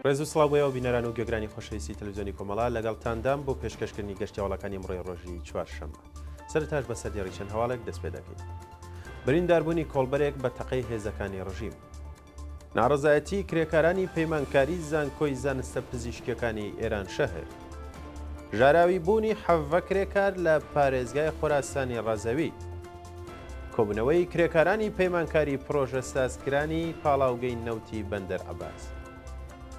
ڕێز و سڵاو بۆ ئێوە بینەران و گوێگرانی خۆشەویستی تەلەڤیزیۆنی کۆمەڵە، لەگەڵتاندام بۆ پێشکەشکردنی گەشتی هەواڵەکانی ئەمڕۆی ڕۆژی چوارشەممە. سەرەتاش بە سەردێڕی چەند هەواڵێک دەست پێ دەکەین. برینداربوونی کۆڵبەرێک بە تەقەی هێزەکانی ڕژیم. ناڕەزایەتی کرێکارانی پەیمانکاری زانکۆی زانستە پزیشکیەکانی ئێرانشەهر. ژاراوی بوونی حەڤە کرێکار لە پارێزگای خۆراسانی ڕەزەوی. کۆبوونەوەی کرێکارانی پەیمانکاری پڕۆژە سازکرانی پاڵاوگەی نەوتی بەندەر عەباس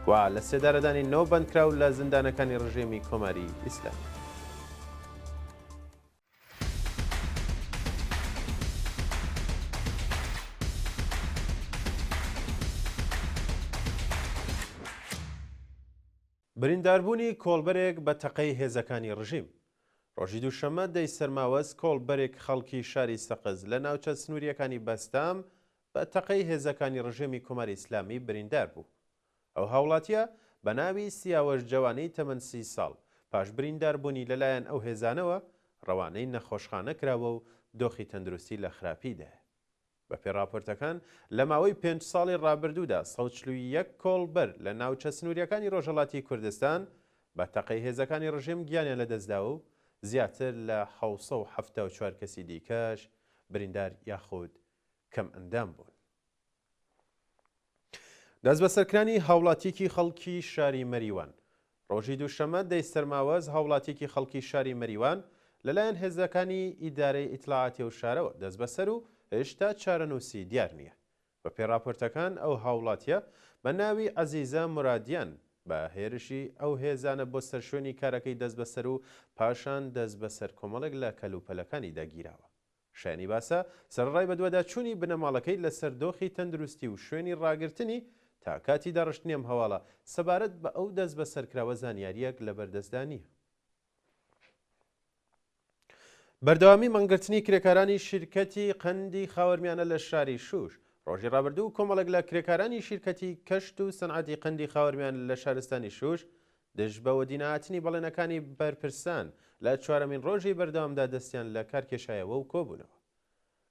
و لە سێدارەدانی نۆ بەندکراو لە زیندانەکانی ڕژێمی کۆماری ئیسلامی. برینداربوونی کۆڵبەرێک بە تەقەی هێزەکانی ڕژیم. ڕۆژی دووشەممە دەی سەرماوەز کۆڵبەرێک خەڵکی شاری سەقز لە ناوچە سنوورییەکانی بەستام بە تەقەی هێزەکانی ڕژێمی کۆماری ئیسلامی بریندار بوو. ئەو هاوڵاتییە بە ناوی سیاوەش جەوانی تەمەن 30 ساڵ، پاش برینداربوونی لەلایەن ئەو هێزانەوە ڕەوانەی نەخۆشخانە کراوە و دۆخی تەندروستی لە خراپیدایە. بەپێی ڕاپۆرتەکان، لە ماوەی پێنج ساڵی ڕابردوودا 141 کۆڵبەر لە ناوچە سنوورییەکانی ڕۆژهەڵاتی کوردستان بە تەقەی هێزەکانی ڕژێم گیانیان لەدەستداوە و زیاتر لە 774 کەسی دیکەش بریندار یاخود کەمئەندام بوون. دەستبەسەرکرانی هاوڵاتیەکی خەڵکی شاری مەریوان ڕۆژی دووشەممە دەی سەرماوەز هاوڵاتیەکی خەڵکی شاری مەریوان لەلایەن هێزەکانی ئیدارەی ئیتلاعاتی ئەو شارەوە دەستبەسەر و هێشتا چارەنووسی دیار نییە. بەپێی ڕاپۆرتەکان ئەو هاوڵاتیە بە ناوی عەزیزە مورادیان بە هێرشی ئەو هێزانە بۆ سەر شوێنی کارەکەی دەستبەسەر و پاشان دەستبەسەر کۆمەڵێک لە کەلوپەلەکانیدا گیراوە. شایانی باسە، سەرەڕای بەدواداچوونی بنەماڵەکەی لەسەر دۆخی تەندروستی و شوێنی ڕاگرتنی، تا کاتی داڕشتنی ئەم هەواڵە، سەبارەت بە ئەو دەستبەسەرکراوە زانیارییەک لەبەردەستدا نییە. بەردەوامی مانگرتنی کرێکارانی شیرکەتی قەندی خاوەرمیانە لە شاری شوش ڕۆژی ڕابردوو کۆمەڵێک لە کرێکارانی شیرکەتی کەشت و سەنعەتی قەندی خاوەرمیان لە شارستانی شوش دژ بە وەدینەهاتنی بەڵێنەکانی بەرپرسان لە چوارەمین ڕۆژی بەردەوامدا دەستیان لە کار کێشایەوە و کۆبوونەوە.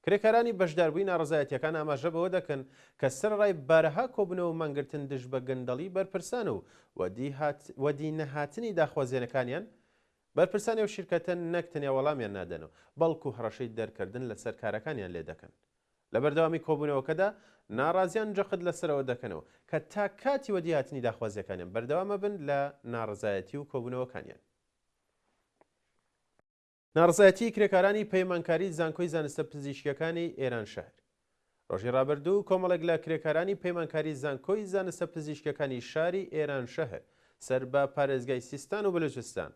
کرێکارانی بەشداربووی ناڕەزایەتییەکان ئاماژە بەوە دەکەن کە سەرەڕای بارەها کۆبوونەوە و مانگرتن دژ بە گەندەڵی بەرپرسان و وەدینەهاتنی داخوازییەکانیان، بەرپرسانی ئەو شیرکەتە نەک تەنیا وەڵامیان نادەنەوە، بەڵکو هەڕەشەی دەرکردن لەسەر کارەکانیان لێدەکەن. لە بەردەوامی کۆبوونەوەکەدا ناڕازیان جەخت لەسەر ئەوە دەکەنەوە کە تا کاتی وەدیهاتنی داخوازییەکانیان بەردەوامەبن لە ناڕەزایەتی و کۆبوونەوەکانیان. ناڕەزایەتیی کرێکارانی پەیمانکاری زانکۆی زانستە پزیشکییەکانی ئێرانشەهر ڕۆژی ڕابردوو کۆمەڵێک لە کرێکارانی پەیمانکاری زانکۆی زانستە پزیشکییەکانی شاری ئێرانشەهر سەر بە پارێزگای سیستان و بلوچستان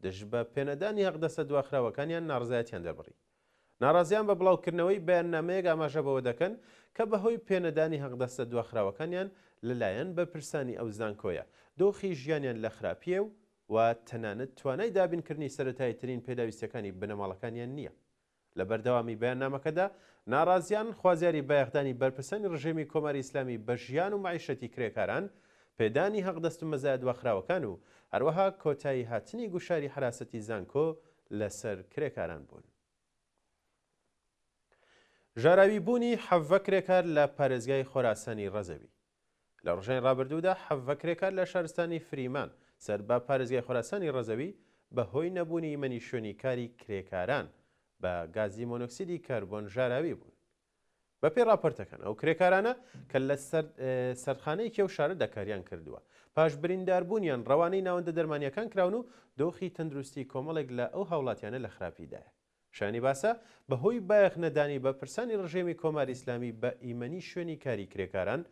دژ بە پێنەدانی حەقدەستە دواخراوەکانیان ناڕەزایەتیان دەربڕی. ناڕازیان بە بڵاوکردنەوەی بەیاننامەیەک ئاماژە بەوە دەکەن کە بەهۆی پێنەدانی حەقدەستە دواخراوەکانیان لەلایەن بەرپرسانی ئەو زانکۆیە دۆخی ژیانیان لە خراپییە و و تەنانەت توانای دابینکردنی سەرەتاییترین پێداویستییەکانی بنەماڵەکانیان نییە. لە بەردەوامی بەیاننامەکەدا ناڕازیان خوازیاری بایەخدانی بەرپرسانی ڕژێمی کۆماری ئیسلامی بە ژیان و مەعیشەتی کرێکاران، پێدانی حەقدەست و مەزایا دواخراوەکان و هەروەها کۆتایی هاتنی گوشاری حەراسەتی زانکۆ لەسەر کرێکاران بوون. ژاراوی بوونی حەڤە کرێکار لە پارێزگای خۆراسانی ڕەزەوی. لە ڕۆژانی ڕابردوودا حەڤە کرێکار لە شارستانی فریمان سەر بە پارێزگای خۆراسانی ڕەزەوی بە هۆی نەبوونی ئیمەنی شوێنی کاری کرێکاران بە گازی مۆنۆکسیدی کەربۆن ژاراوی بوون. بەپێی ڕاپۆرتەکان ئەو کرێکارانە کە لە سەردخانەیەکی ئەو شارەدا کاریان کردووە، پاش برینداربوونیان ڕەوانەی ناوەندە دەرمانییەکان کراون و دۆخی تەندروستی کۆمەڵێک لە ئەو هاوڵاتیانە لە خراپیدایە. شایانی باسە، بەهۆی بایەخ نەدانی بەرپرسانی ڕژێمی کۆماری ئیسلامی بە ئیمەنی شوێنی کاری کرێکاران،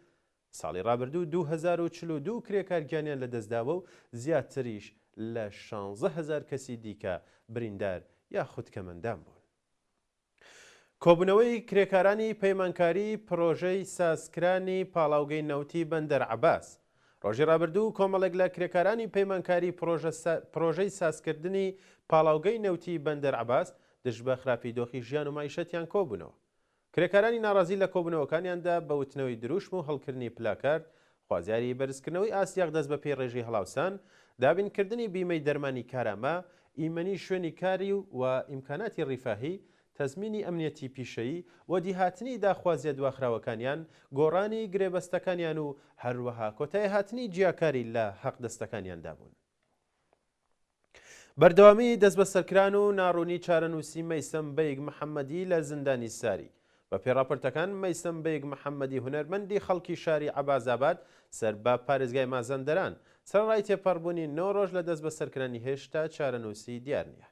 ساڵی ڕابردوو 2042 کرێکار گیانیان لەدەستداوە و زیاتریش لە 16,000 کەسی دیکە بریندار یاخود کەمئەندام بوون. کۆبوونەوەی کرێکارانی پەیمانکاری پرۆژەی سازکرانی پاڵاوگەی نەوتی بەندەر عەباس ڕۆژی ڕابردوو کۆمەڵێک لە کرێکارانی پەیمانکاری پرۆژەی سازکردنی پاڵاوگەی نەوتی بەندەر عەباس دژ بە خراپی دۆخی ژیان و مەعیشەتیان کۆبوونەوە. کرێکارانی ناڕازی لە کۆبوونەوەکانیاندا بە وتنەوەی دروشم و هەڵکردنی پلاکارد خوازیاری بەرزکردنەوەی ئاستی حەقدەست بەپێی ڕێژەی هەڵاوسان، دابینکردنی بیمەی دەرمانی کارامە، ئیمەنی شوێنی کاری و ئیمکاناتی ڕیفاهی، تەزمینی ئەمنیەتی پیشەیی، وەدیهاتنی داخوازیە دواخراوەکانیان، گۆڕانی گرێبەستەکانیان و هەروەها کۆتاییهاتنی جیاکاری لە حەقدەستەکانیاندا بوون. بەردەوامیی دەستبەسەرکران و ناڕوونی چارەنووسی مەیسەم بەیگ محەممەدی لە زیندانی ساری. بەپێی ڕاپۆرتەکان، مەیسەم بەیگ محەممەدی هونەرمەندی خەڵکی شاری عەبازئاباد سەر بە پارێزگای مازەندەران، سەرەڕای تێپەڕبوونی نۆ ڕۆژ لە دەستبەسەرکرانی هێشتا چارەنووسی دیار نییە.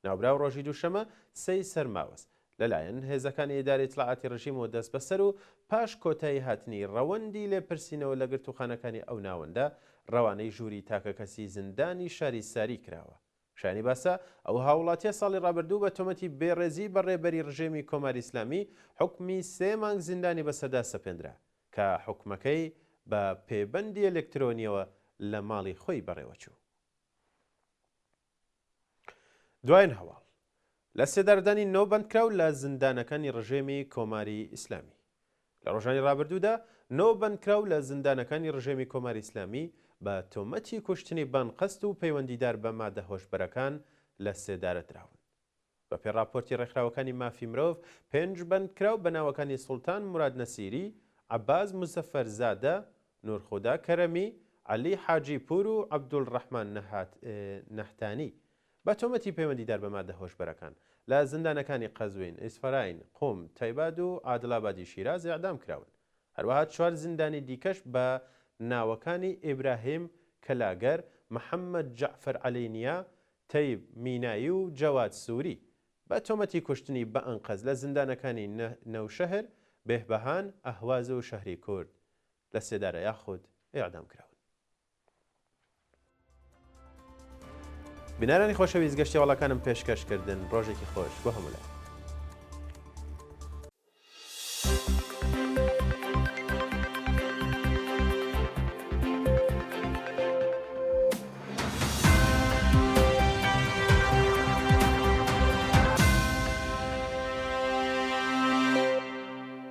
ناوبراو ڕۆژی دووشەمە سێی سەرماوەز، لەلایەن هێزەکانی ئیدارەی ئیتڵاعاتی ڕژیمەوە دەستبەسەر و پاش کۆتایی هاتنی ڕەوەندی لێپرسینەوە لە گرتووخانەکانی ئەو ناوەندە، ڕەوانەی ژووری تاکەکەسی زیندانی شاری ساری کراوە. شایانی باسە، ئەو هاووڵاتییە ساڵی ڕابردوو بە تۆمەتی بێڕێزی بە ڕێبەری ڕژێمی کۆماری ئیسلامی حوکمی سێ مانگ زیندانی بەسەردا سەپێندرا، کە حوکمەکەی بە پێبەندی ئەلکترۆنییەوە لە ماڵی خۆی بەڕێوەچوو. دواین هەواڵ، لە سێدارەدانی نۆ بەندکراو لە زیندانەکانی ڕژێمی کۆماری ئیسلامی. لە ڕۆژانی ڕابردوودا نۆ بەندکراو لە زیندانەکانی ڕژێمی کۆماری ئیسلامی بە تۆمەتی کوشتنی بەنقەست و پەیوەندیدار بە مادە هۆشبەرەکان لە سێدارە دراون. بەپێی ڕاپۆرتی ڕێکخراوەکانی مافی مرۆڤ، پێنج بەندکراو بە ناوەکانی سوڵتان موراد نەسیری، عەباس موزەفەر زادە، نورخودا کەرەمی، عەلی حاجی پوور و عەبدولڕەحمان نەهتانی بە تۆمەتی پەیوەندیدار بە مادە هۆشبەرەکان لە زیندانەکانی قەزوین، ئیسفەراین، قوم، تەیباد و عادڵابادی شیراز ئێعدام کراون. هەروەها چوار زیندانی دیکەش بە ناوەکانی ئیبراهیم کەلاگەر، محەممەد جەعفەر عەلینیا، تەیب مینایی و جەواد سووری بە تۆمەتی کوشتنی بەئەنقەست لە زیندانەکانی نەوشەهر، بێهبەهان، ئەهواز و شەهری کورد لە سێدارە یاخود ئێعدام کراون. بینەرانی خۆشەویست گەشتیەوەڵەکانم پێشکەش کردن ڕۆژێکی خۆش بۆ هەموو لایەک.